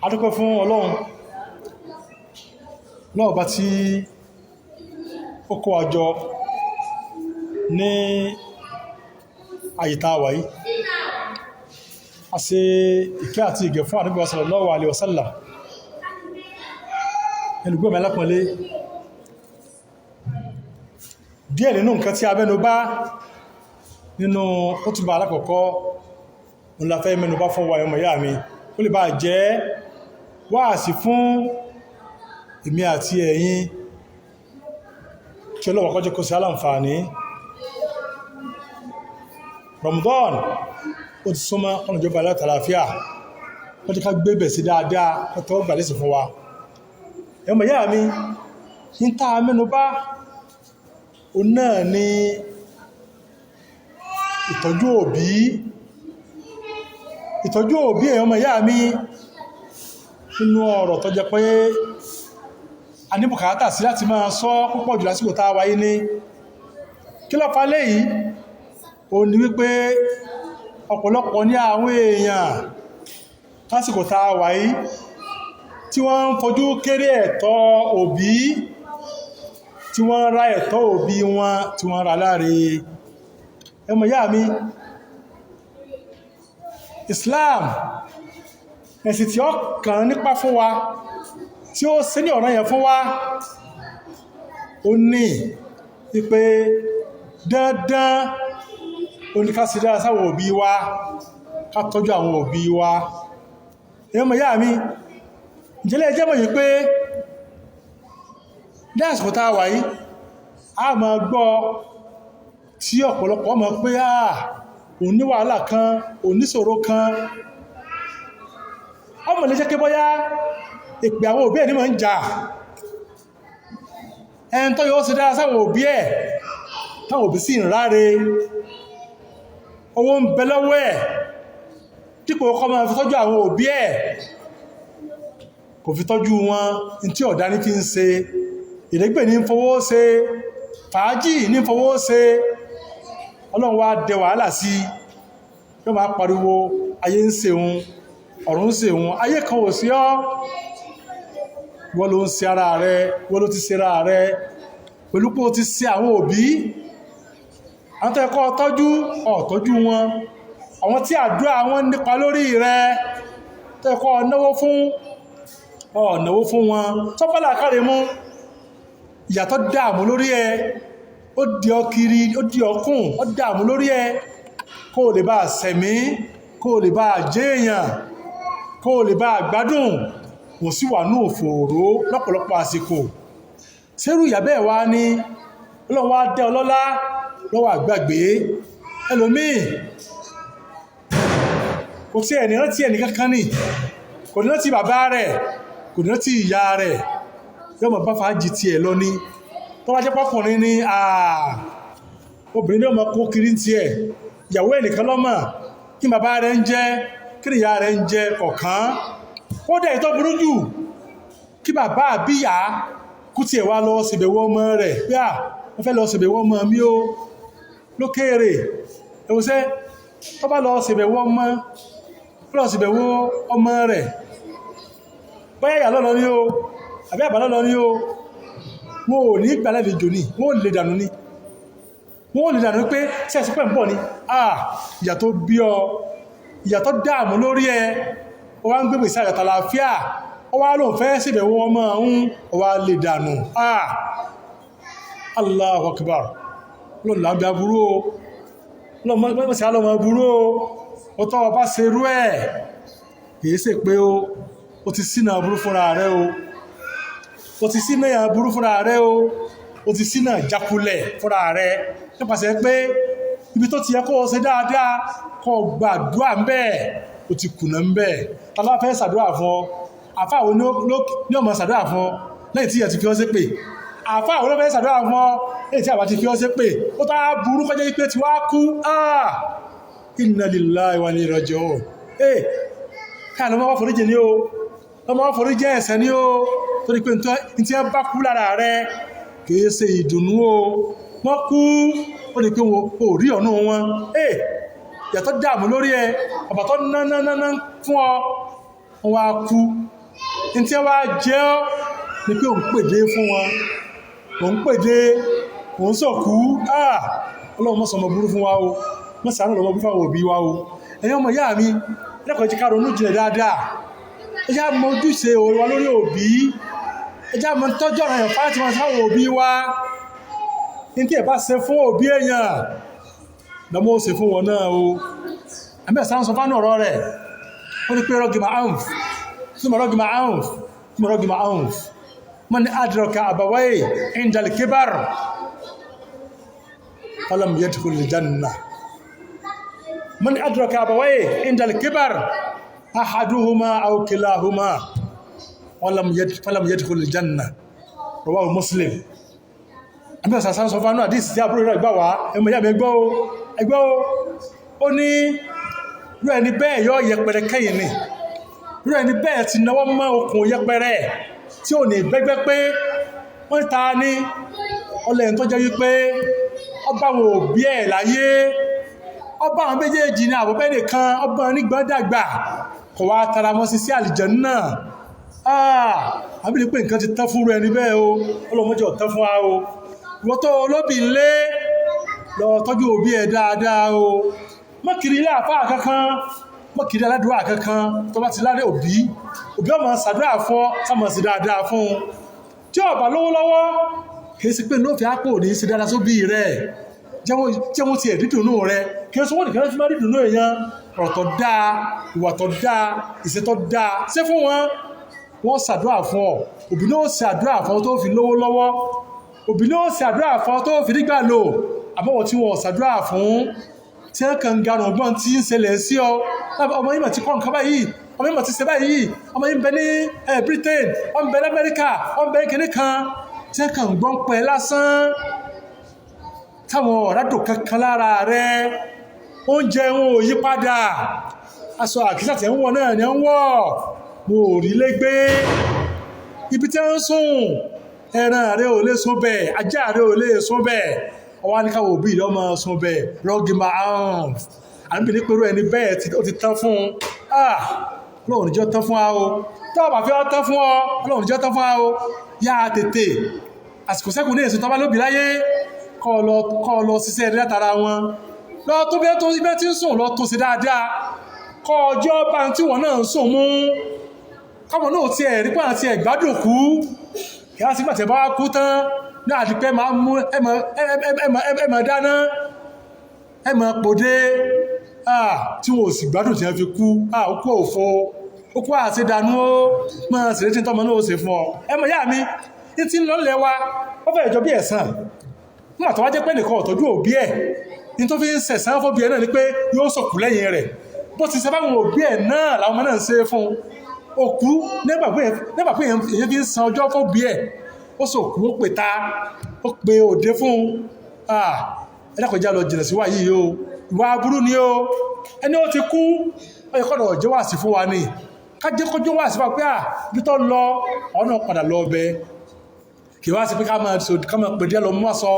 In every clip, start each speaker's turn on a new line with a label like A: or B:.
A: Adúpẹ́ fún Ọlọ́run náà bá tí ó kó wa jọ ní àyíká wa yìí. A ṣe ìkẹ́ àti ìgẹ̀ fún Ànábì sallallahu alaihi wasallam. Ẹlùgbọ́n mi alápọ̀nlé, díẹ̀ nínú nǹkan tí a mẹ́nu bà nínú kútùbà alákọ̀ọ́kọ́ òun la fẹ́ mẹ́nu bà fún wa, ọmọ ìyá mi, ó lè bá jẹ́ wáàsí fún èmi àti ẹ̀yin, kí Ọlọ́run kó jẹ́ kó ṣe aláǹfààní. Ramadan ó ti súnmọ́, ọ̀nà ìjọba alátàláfíà wọ́n ti ká gbébẹ̀ sí dáadáa, ọ̀tọ́ gbà lẹ́sìn fún wa. Ẹmọ ìyá mi, ní tá a mẹ́nu bà òun náà ni ìtọ́jú òbí. Ìtọ́jú òbí, ẹ̀yọ́ ọmọ ìyá mi, nínú ọ̀rọ̀ tó jẹ́ pé a ní bùkátà sí láti máa sọ púpọ̀ jù lásìkò tá a wáyé ní. Kí ló fà léyìí? Ó ní wípé ọ̀pọ̀lọpọ̀ ní àwọn èèyàn lásìkò tá a wáyé tí wọ́n ń fojú kéré ẹ̀tọ́ òbí, tí wọ́n ń ra ẹ̀tọ́ òbí wọn, tí wọ́n ń ra láre. Ẹmọ ìyá mi, Islam, ẹ̀sìn tí ó kàn nípa fún wa, tí ó ṣe ní ọ̀ranyàn fún wa, ó ní wípé dandan ó ní ká ṣe dára sáwọn òbí wa, ká tọ́jú àwọn òbí wa. Ẹmọ ìyá mi, ìjẹ́lẹ̀ jẹ́ mọ̀ yìí pé ní àsìkò tá a wà yìí, a máa gbọ́ tí ọ̀pọ̀lọpọ̀ mọ̀ pé òun ní wàhálà kan, òun níṣòro kan. Ọmọ lè jẹ́ pé bóyá èpè àwọn òbí ẹ̀ ní máa ń jà. Ẹn tó yóò ṣe dára sáwọn òbí ẹ̀, táwọn òbí sì ń ráre, owó ń bẹ lọ́wọ́ ẹ̀, dípò kó máa fi tọ́jú àwọn òbí ẹ̀, kò fi tọ́jú wọn. Ní tí ọ̀dá ní fi ń ṣe ìrẹ́gbẹ̀, ní fowó ṣe fàájì, ní fowó ṣe. Ọlọ́run wá dẹ wàhálà sí, yóò máa pariwo ayé ń ṣe òun, ọ̀run ń ṣe òun. Ayé kan ò sí ọ́, wọ́n ló ń ṣe ara rẹ, wọ́n ló ti ṣe ara rẹ pẹ̀lú pé o ti ṣe àwọn òbí, àwọn tó yẹ kó tọ́jú, ò tọ́jú wọn, àwọn tí àdúrà wọn nípa lórí rẹ, tó yẹ kó náwó fún, ò náwó fún wọn. Tọ́pọ́lá káre mú ìyàtọ̀ dààmú lórí ẹ, ó di ọ kiri, ó di ọkùn, ó dààmú lórí ẹ kó o lè bá sẹ̀mí, kó o lè bá jẹ́ èèyàn, kó o lè bá gbádùn. Kò sí wà ní òfòòró lọ́pọ̀lọpọ̀ àsìkò. Sẹ́rù ìyà bẹ́ẹ̀ wá ní Ọlọ́run wá dẹ́ ọlọ́lá lọ́wọ́ àgbàgbé. Ẹlòmíì kò tí ẹni rántí ẹnì kankan ní, kò ní rántí bàbá rẹ̀, kò ní rántí ìyá rẹ̀, yóò mọ̀ bá fàájì tiẹ̀ lọ ní. Tó bá jẹ́ pọ́kùnrin ní, obìnrin ní ọmọ kó kiri tiẹ̀, ìyàwó ẹnìkan lọ́mọ̀ kí bàbá rẹ̀ ń jẹ́, kí ìyá rẹ̀ ń jẹ́ kọ̀ọ̀kan. Ó dẹ̀ ìtọ́ burú jù kí bàbá àbíyá kú tiẹ̀ wá lọ ṣèbẹ̀wò ọmọ rẹ̀ pé à wọ́n fẹ́ lọ ṣèbẹ̀wò ọmọ mi ó lókèèrè. Ẹ̀wọ̀sẹ́ tó bá lọ ṣèbẹ̀wò ọmọ, lọ ṣèbẹ̀wò ọmọ rẹ̀, bóyá ìyá lọ́lọ́ ní o àbí àbá lọ́lọ́ ní o, wọn ò ní gbàlejò ní, wọn ò lè dànù ní, wọn ò lè dànù pé tí ẹ̀sìn pẹ̀ ń bọ̀ ni. Ìyà tó bí ọ, ìyà tó dààmú lórí ẹ, ó wá ń gbé gbèsè àyàtà àlàáfíà, ó wá lóun fẹ́ ṣèbẹ̀wò ọmọ ọ̀hún, ó wá lè dànù. Allahu Akbar. Lọ́nà lábẹ́ aburú o, lọ́mọ sí alọ́mọ aburú o. Ó tọ́ ọba ṣerú ẹ̀, kìí ṣe pé o ti sínà aburú fúnra rẹ o, o ti sínà aburú fúnra rẹ o, o ti sínà jákulẹ̀ fúnra rẹ, nípasẹ̀ pé ibi tó ti yẹ kó o ṣe dáadáa, kó o gbàdúrà ń bẹ́ẹ̀, o ti kùnà ń bẹ́ẹ̀. Ta ló fẹ́ ṣàdúrà fún ọ? Àfáà wo ní ọmọ ṣàdúrà fún ọ lẹ́yìn tí ìyà ti fi ọ́ ṣépè? Àfáà wo ló fẹ́ ṣàdúrà fún ọ lẹ́yìn tí àbá ti fi ọ́ ṣépè? Ó tá burú kọjá pé tí wàá kú. Inna lillahi wa inna ilaihi raji'un. Káà lọ́mọ wá foríjì ní o, lọ́mọ wá foríjì ẹ̀ṣẹ̀ ní o, torí pé ní tí ẹ bá kú lára rẹ kìí ṣe ìdùnnú o. Wọ́n kú, ó lè pé wọn ò rí ọ̀nà wọn. Ìyàtọ̀ dààmú lórí ẹ, bàbá tó ná fún ọ, Wọ́n wá kú, ní tí wọ́n wá jẹ́ ọ́ ni pé òun pèdé fún wọn, òun pèdé, òun sọ̀kú. Ọlọ́run mọ́ sọmọ burú fún wa o, mọ́ ṣàánú ọmọ burú fún àwọn òbí wa o. Ẹ̀yin ọmọ ìyá mi, lẹ́kọ̀ọ́ jẹ́ ká ronú jinlẹ̀ dáadáa. Ẹ jẹ́ á mọ ojúṣe wa lórí òbí, ẹ jẹ́ á mọ tọ́jú ọ̀rọ̀ yẹn fáwọn tí wọ́n sáwọn òbí wa. Ní tí ẹ bá ṣe fún òbí èèyàn lọ́mọ ó ṣe fún wọn náà o. Àmì ẹ̀sán sọ fánà ọ̀rọ̀ rẹ̀, ó ní pé rọ́gìmà áǹf súnmọ̀ rọ́gìmà áǹf súnmọ̀ rọ́gìmà áǹf man adraka abawai inda al-kibar falam yadkhul al-janna, man adraka abawai inda al-kibar ahaduhuma aw kilahuma falam yadkhul al-janna, rawahu Muslim. Àmì ẹ̀sán sọ fánà àdísì tí àbúrò rẹ̀ gbà wá, ẹmọ ìyá mi ẹgbọ́ o, ẹgbọ́ o. Ó ní irú ẹni bẹ́ẹ̀ yọ yẹpẹrẹ kẹ́yìn ni, irú ẹni bẹ́ẹ̀ ti náwó mọ́ okùn yẹpẹrẹ tí ò ní gbẹ́gbẹ́ pé wọ́n ta ní ọlẹ́yìn tó jẹ́ wípé ọba àwọn òbí ẹ̀ láyé, ọba àwọn méjèèjì ní àbọ̀bẹ́ nìkan, ọba nígbọ́n dàgbà kò wá tara wọn sí sí àlìjánnà. Àbí ní pé nǹkan ti tán fúnru ẹni bẹ́ẹ̀ o, ọlọ́mọdé ọ̀tán fún wa o. Ìwọ tó olóbì ńlé, lọ tọ́jú òbí ẹ̀ dáadáa o. Má kiri ilé àfáà kankan, má kiri aládùúrà kankan. Tó bá ti láre òbí, òbí ọmọ ṣàdúrà fún ọ, sámọ̀ sí dáadáa fún un. Tí ó bá lówó lọ́wọ́, kì í ṣe pé lófin àpò ní í ṣe dáadáa sóbí rẹ̀. Jẹ́wọ́ ti ẹ̀ dídùnú rẹ̀, kì í ṣe wọ́n nìkan fi máa dídùnú èèyàn. Ọ̀rọ̀ tó dáa, ìwà tó dáa, ìṣe tó dáa, ṣé fún wọn? Wọ́n ṣàdúrà fún ọ, òbí náà ṣàdúrà fún ọ tó fi lówó lọ́wọ́, òbí náà ṣàdúrà fún ọ tó fi nígbà lò. Àmọ́ tí wọ́n ṣàdúrà fún, tí wọ́n kàn ń garùn ọgbọ́n tí ń ṣẹlẹ̀ sí ọ, ọmọ yìí mà ti kọ́ nǹkan báyìí, ọmọ yìí mà ti ṣe báyìí, ọmọ yìí ń bẹ ní Britain, ó ń bẹ ní Amẹ́ríkà, ó ń bẹ ní kinní kan, tí wọ́n kàn ń gbọ́n pẹ́ lásán, táwọn ọ̀rádùn kankan lára rẹ̀, oúnjẹ wọn ò yí padà, aṣọ àkísà tí ń wọ̀ náà ni ń wọ̀, mo ò rí lé gbé, ibi tí ń sùn ẹran rẹ̀ ò lè sùn bẹ́ẹ̀, ajá rẹ̀ ò lè sùn bẹ́ẹ̀, ọwọ́ ní káwọn òbí ìlọ́mọ sùn bẹ́ẹ̀, rọ́gìmà áhùn. Àbí ní pẹ̀lú ẹni bẹ́ẹ̀ ó ti tán fún un. Ọlọ́run níjọ́ tán fún wa o. Tó bá fi ọ́ tán fún ọ, Ọlọ́run níjọ́ tán fún wa o. Yá tètè, àsìkò sẹ́kùn ní èso tó bá lóbi láyé, kọ́ lọ ṣiṣẹ́ rí látara wọn. Lọ tó bí ẹ ti ń sùn, lọ tó ṣe dáadáa. Kọ́ ọjọ́ bá tí wọ́n náà ń sùn mú. Káwọn náà ti ẹ̀ rí pé àti ẹ̀ gbádùn kú. Kí á sì gbàtẹ̀ bá wá kú tán, ní àdìpẹ́ máa mú ẹmọ dáná, ẹmọ pòdé, tí wọ́n ò sì gbádùn tí wọ́n fi kú. Ó kú òfo, ó kú àṣedànú ó, máa sì létí tọ́mọ náà ó ṣe fún ọ. Ẹmọ ìyá mi, ní tí ń lọ lẹ̀ wa, ó fẹ́ jọ bí ẹ̀san. Nígbà tó wá jẹ́ pé nìkan ọ̀tọ́jú òbí ẹ̀, ní tó fi ń sẹ̀sán fóbi ẹ̀ náà ni pé yóò sọ̀kù lẹ́yìn rẹ̀. Bó ti ṣe báwọn òbí ẹ̀ náà làwọn ọmọ náà ń ṣe fún un. Òkú nígbà pé èèyàn fi ń san ọjọ́ fóbi ẹ̀, ó sọ̀kú, ó pè ta, ó pe òde fún un. Ẹ dákun já lọ jìnà sí wa yìí o, ìwà aburú ni o. Ẹni ó ti kú, ó yẹ kọ́dọ̀ jẹ́ wàásì fún wa ni. Ká jẹ́ kó jẹ́ wàásì fún wa pé ibi tó lọ, ọ̀nà padà lọ ọbẹ̀. Kì wá sí pé ká máa pè díẹ̀ lọ mú aṣọ.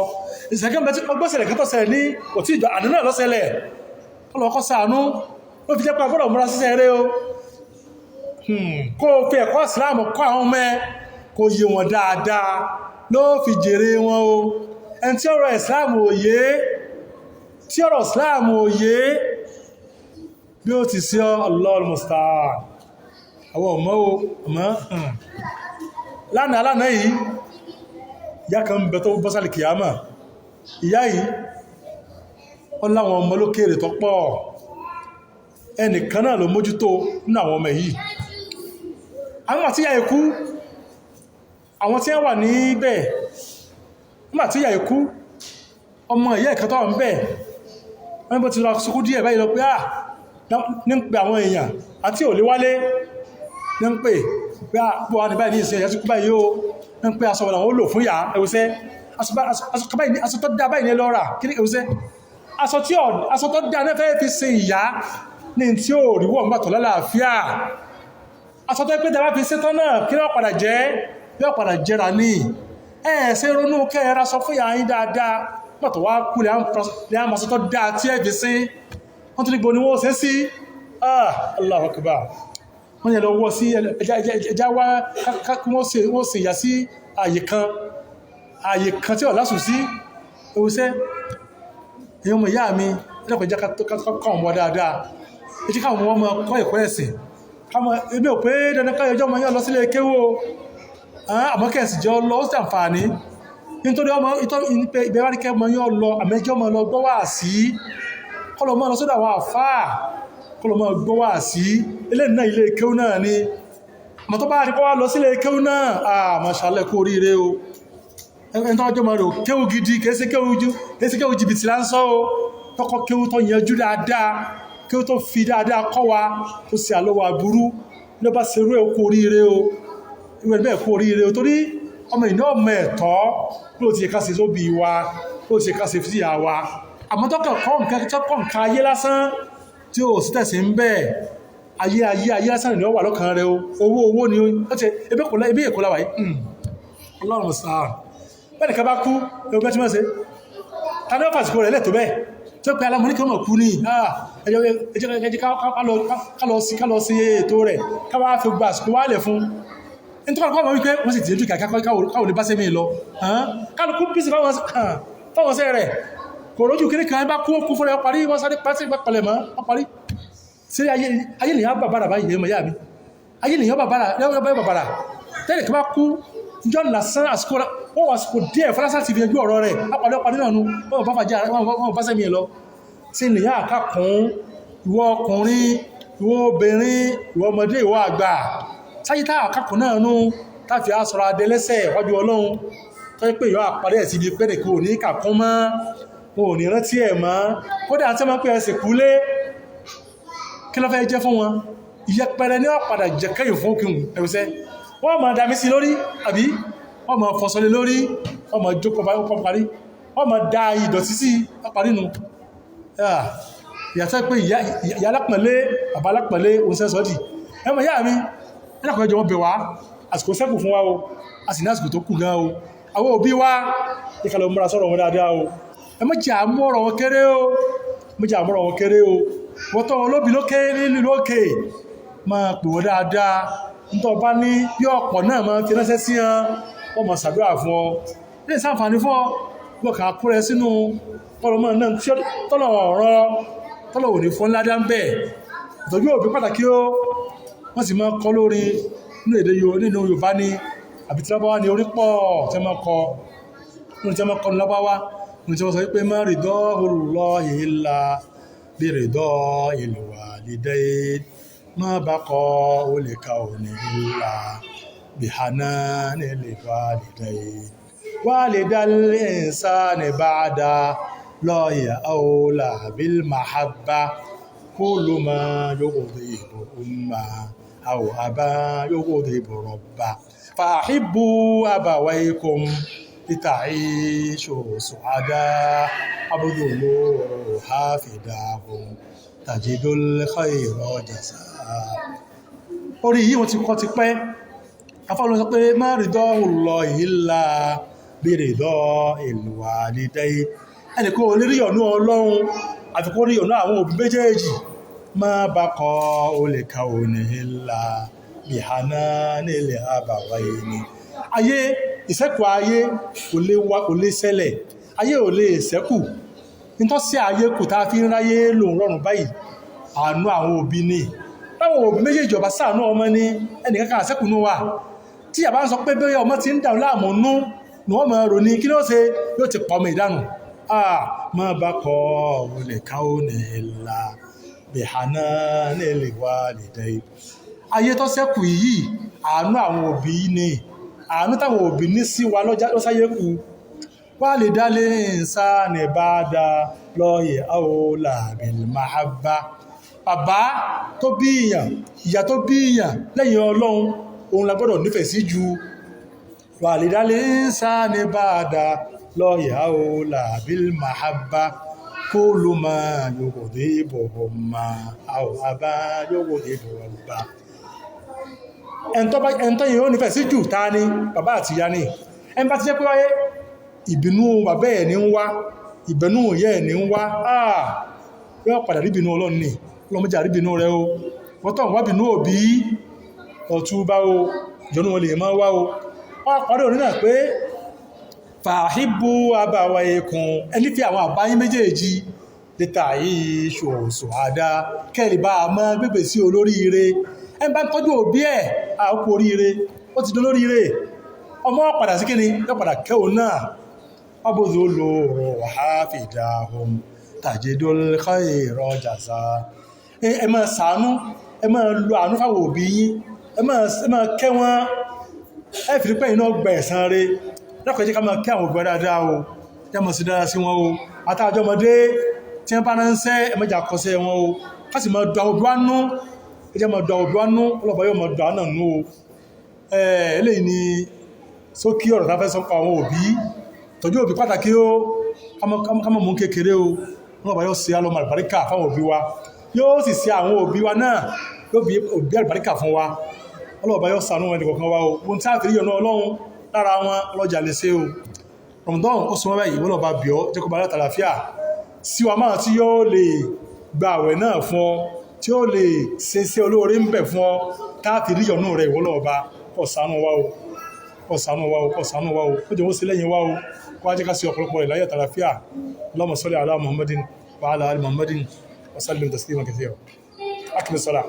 A: Ìṣẹ̀kẹ́ mẹ́tí ọgbọ́sẹ̀lẹ̀ kí tó ṣẹlẹ̀ ní òtí ìjọ àdúrà náà lọ́sẹ̀lẹ̀. Ọlọ́kọ́ ṣàánú, ó fi jẹ́ pé a gbọ́dọ̀ múra síṣẹ́ eré o. Kó o fi ẹ̀kọ́ Ìsìlámù kọ́ àwọn ọmọ ẹ, kó yé wọn dáadáa ló fi jèrè wọn o. Ẹni tí ọ̀rọ̀ Ìsìlámù ò yé, tí ọ̀rọ̀ Ìsìlámù ò yé, bí ó ti sí Allahul musta'an. Àwọn ọmọ o, ọmọ lánàá lánàá yìí, ìyá kan ń bẹ tó bọ́ sálì kìyàmà. Ìyá yìí, ó láwọn ọmọ lókèèrè tó pọ̀. Ẹnìkan náà ló mójútó nínú àwọn ọmọ yìí. Àwọn àti ìyá ikú, àwọn tí wọ́n wà níbẹ̀, nígbà tí ìyá ikú, ọmọ ìyá ìkan tó wà níbẹ̀, wọ́n bó ti lọ sukú díẹ̀ báyìí lọ pé ní ń pe àwọn èèyàn àti òlé wálé, ní ń pè pé bó wà ní báyìí ní ìsìn ìyá ti kú báyìí o, ní ń pe aṣọ làwọn ó lò fún ìyá, ẹwùsẹ́, aṣọ tó dá báyìí ní lọ rà, kí ni ẹwùsẹ́, aṣọ tó dá náà fẹ́ fi sin ìyá ní tí ó rí wọ́n gbàtọ̀ lálàáfíà. Aṣọ tó pé dábàá fi ṣetán náà kí wọ́n padà jẹ́, yóò padà jẹrà ní. Ẹ ṣe ronú kẹ́ ẹ raṣọ fún ìyá yín dáadáa, gbàtọ̀ wá kú lè á máa sọ tó dáa tí ẹ fi sin. Wọ́n tún ní gbo ni wọ́n ṣe sí. Allahu Akbar. Wọ́n yẹ lọ wọ́ sí ẹja wá, wọ́n ṣe ìyá sí ààyè kan, ààyè kan tí ọ̀lá sùn sí ewúsẹ́. Èèyàn ọmọ ìyá mi, ẹlẹ́kọ̀ọ́ jẹ́ ká ọmọ dáadáa, ẹ jẹ́ káwọn ọmọ kọ́ ẹ̀kọ́ ẹ̀sìn. Káwọn ebi ò pé dandan ká ẹjọ́ ọmọ yẹn lọ sílé kéwò, àmọ́ kẹ̀sì jẹ́ lọ, ó sì àǹfààní nítorí ọmọ ìbẹ̀ wá ní kẹ́ ọmọ yẹn lọ, àmẹ́jọ́ ọmọ lọ gbọ́ wá sí, kọ́lọ̀ mọ́ lọ sọ́dọ̀ àwọn àfáà, kọ́lọ̀ mọ́ gbọ́ wá sí ilé náà, ilé kéwò náà ni. Àmọ́ tó bá rí kọ́ wá lọ sílé kéwò náà, àmọ́ kú oríire o. Ẹni tó wájọ́ mọ́ rò kéwò gidi, kìí ṣe kéwò jìbìtì lásán o, tọkọ kéwò tó yanjú dáadáa, kéwò tó fi dáadáa kọ́ wa, tó sì àlọ́wọ́ aburú ló bá ṣerú ẹ̀, kú oríire o. Ìwé bẹ́ẹ̀, kú oríire o, torí ọmọ ìná ọmọ ẹ̀tọ́ ló ti ká ṣe sóbì wa, ló ti ká ṣe sí ìyá wa. Àmọ́ tọkàn kọ́ nǹkan tó kọ́ nǹkan ayé lásán tí ò sí tẹ̀sí ń bẹ́ẹ̀, ayé ayé ayé lásán ni ó wà lọ́kàn rẹ o. Owó owó ni ó ti ebi èkó láwàá yìí. Ọlọ́run sáà, bẹ́ẹ̀ nìkan bá kú, ẹgbẹ́ tí wọ́n ṣe, ta ni ó fàsìkò rẹ̀ lẹ́tọ̀ bẹ́ẹ̀ tí ó pẹ́ alámọ̀ ní kí wọ́n mọ̀ kú ní ẹjẹ́ ká lọ sí ètò rẹ̀, ká wá fi gba àsìkò wálẹ̀ fún nítorí kọ́ wípé wọ́n sì ti dúkìá káwọn lè bá sẹ́mi lọ. Kálukú bísí fáwọn sẹ́ rẹ̀ kò rójú kiri kan bá kú kú fúnra parí, wọ́n sáré pàṣẹ palẹ̀ mọ́ wọ́n parí sí ayé lèyàn bàbàrà báyìí. Èèmọ̀ yá mi, ayé lèyàn bàbàrà tẹ́lẹ̀ kí bá kú njọ́ lásán, àsìkò wọ́n wà, àsìkò díẹ̀ fọlásà ti fi ẹjú ọ̀rọ̀ rẹ̀ apàdé ọ̀pàdé náà nu, wọ́n bá fàájà, wọ́n bá sẹ́mi lọ sí lèyàn àkàkùn. Ìwọ ọkùnrin, ìwọ obìnrin, ìwọ ọmọdé, ìwọ àgbà, sáyé tá àkàkùn náà nú táfi àsọ̀rọ̀ adẹ́lẹ́sẹ̀ wájú Ọlọ́run, tó yẹ pé ìyọ́ àpàdé ẹ̀ síbi pẹ́ẹ́nì kò ní kàkún mọ́, wọn ò ní rántí ẹ̀ mọ́. Kódà tí wọ́n pè ẹsẹ̀ kúlé, kí ló fẹ́ jẹ́ fún wọn? Ìyẹpẹrẹ ní ọ̀padà jẹ́ kẹ́yìn fún òkè ẹ̀wùsẹ́. Wọ́n máa dami sí lórí, àbí wọ́n máa fọṣọlé lórí, wọ́n máa jókòó parí, wọ́n máa da ìdọ̀tí sí parí nu. Ìyàtọ̀ pé ìyá alápọ̀nlé, bàbá alápọ̀nlé, òun sẹ́sọ́ dì. Ẹmọ ìyá mi, ẹnìkan ẹjọ́ wọn bẹ̀ wá, àsìkò sẹ́kù fún wa o, a sì ní àsìkò tó kù gan o. Àwọn òbí wa, ìkàlẹ̀ múra sọ̀rọ̀ wọn dáadáa o. Ẹ má jẹ́ àmú ọ̀rọ̀ wọn kéré o, má jẹ́ àmú ọ̀rọ̀ wọn kéré o. Wọ́n tọ́ wọn lóbi lókè nílùú òkè, máa pè wọ́n dáadáa. Nítorí ọba ní bí ọ̀pọ̀ náà máa fi ránṣẹ́ sí wọn, wọ́n máa ṣàdúrà fún ọ, lè ṣàǹfààní fún ọ. Wọ́n kà á kó rẹ sínú kọlọmọ náà tọ́lọ̀ ọ̀rọ̀ tọ́lọ̀ òní fún ńlá dá ń bẹ̀. Ìtọ́jú òbí pàtàkì ó. Wọ́n sì máa kọ́ lórí nínú èdè nínú Yorùbá ní àbí tí lábáwá ní orí pọ̀ tí wọ́n máa kọ nínú tí wọ́n máa kọ́ ní lábáwá nínú tí wọ́n sọ wípé má rìdọ́ Allahi illa bí rìdọ́ il-walidayn, má baqa ul-kawni illa bí hananil walidayn, walidal insani ba'da Allahi awla bil mahabba, kullu ma yughdibu umma aw aba yughdibu rabba, fahibbu abawaykum lita'ishu su'ada, abdulu hafidahum tajidul khayra jazaa. Orí yìí wọ́n ti kọ́ ti pẹ́. Afọ́lọ́ sọ pé má ridọ́ Allahi illa bí ridọ́ il-walidayn. Ẹnìkan ò lè rí ọ̀nà Ọlọ́run àfi kó rí ọ̀nà àwọn òbí méjèèjì. Má baqa ul-kawni illa bí hananil abawayni. Ayé ìṣẹ́kù, ayé kò lè wá, kò lè ṣẹlẹ̀, ayé ò lè ṣẹ́kù. Nítọ́sí ayé kù tá a fi ń ráyé lòun rọrùn báyìí, àánú àwọn òbí ni. Báwọn òbí méjèèjì ọba ṣàánú ọmọ ní ẹnìkan kan àṣẹ́kù nù wà. Tí àbá ń sọ pé bóyá ọmọ ti ń dàrú láàmú nú ni wọ́n máa rò ní kí ló ṣe, yóò ti pọ̀ ọmọ ìdánù. Má baqa ul-kawni illa bí hananil walidayn. Ayé tó ṣẹ́kù yìí, àánú àwọn òbí ni, àánú táwọn òbí ní sí wa lọ́sáyé kù. Walidal insani ba'da Allahi awla bil mahabba. Bàbá tó bí ìyàn, ìyá tó bí ìyàn lẹ́yìn Ọlọ́run, òun la gbọ́dọ̀ nífẹ̀ẹ́ sí ju. Walidal insani ba'da Allahi awla bil mahabba, kullu ma yughdibu umma aw aba yughdibu rabba. Ẹ̀ntọ́ yìí ó nífẹ̀ẹ́ sí jù ta ni? Bàbá àti ìyá ni. Ẹn bá ti jẹ́ pé wáyé ìbínú bàbá ẹ̀ ní ń wá, ìbínú ìyá ẹ̀ ní ń wá, yóò padà rí ìbínú Ọlọ́run ni. Ọlọ́run má jẹ́ á rí ìbínú rẹ o. Wọ́n tọ̀ wá bínú òbí, Lọ túbá o, ìjọ́nú wọn lè máa wá o. Wọ́n parí òní náà pé fàáhíbù àbáwá ikùn ẹni fi àwọn àbáyín méjèèjì lẹ́tà yìí ṣòṣò àdá kẹ́lì bá a mọ́ gbégbé sí olóríire. Ẹni bá ń tọ́jú òbí ẹ̀ àkókò oríire, ó ti dolóríire. Ọmọ padà sí kíni yóò padà kẹ́ òun náà. Ọbọ̀dọ̀ olóòrò wàháfìdáhùn tàjídọ́lẹ́kọ̀ jàzá. Ẹ máa ṣàánú, ẹ máa lo àánú fáwọn òbí yín, ẹ máa kẹ́ wọn, ẹ fi pẹ́ iná gba ẹ̀san rẹ̀. Lọ́kọ̀ jẹ́ ká máa kẹ́ àwọn òbí wa dáadáa o, jẹ́ máa sí dáadáa sí wọn o. Àtàjọ ọmọdé tí wọ́n bá ránṣẹ́, ẹ má jà kọsẹ̀ wọn o, ká sì máa dùn àwọn òbí wa nú, ẹ jẹ́ máa dùn àwọn òbí wa nú, ọlọ́ba yóò máa dùn àwọn náà nú o. Eléyìí ni sókí ọ̀rọ̀ tá a fẹ́ sọ pa àwọn òbí. Tọ́jú òbí pàtàkì o, ká má mú kékeré o. Ọlọ́ba yóò ṣe alọ́mọ àlùbáríkà fáwọn òbí wa, yóò sì ṣe àwọn òbí wa náà yóò bí òbí àlùbáríkà fún wa. Ọlọ́ba yóò ṣàánú ẹnì kọ̀ọ̀kan wa o. Ohun tí a fi rí ọ̀nà Ọlọ́run lára wọn ọlọ́jà lè ṣe o. Ramadan ó súnmọ́ báyìí, ìwọ náà bá bíọ́ jẹ́ kó bá láti àlàáfíà sí wa máa tí yóò lè gba àwẹ̀ náà fún ọ, tí ó lè ṣe iṣẹ́ olóore ń bẹ̀ fún ọ, tá a fi rí ọ̀nà rẹ̀. Ìwọ náà bá kó ṣàánú wa o, kó ṣàánú wa o, kó ṣàánú wa o, ó jẹ́ wọ́n sí lẹ́yìn wa o, kó wá jẹ́ ká sí ọ̀pọ̀lọpọ̀ rẹ̀ láyé àtàlàáfíà. Allahumma salli ala Muhammadin wa ala ali Muhammadin wa sallim taslima kathira. Akmi salah.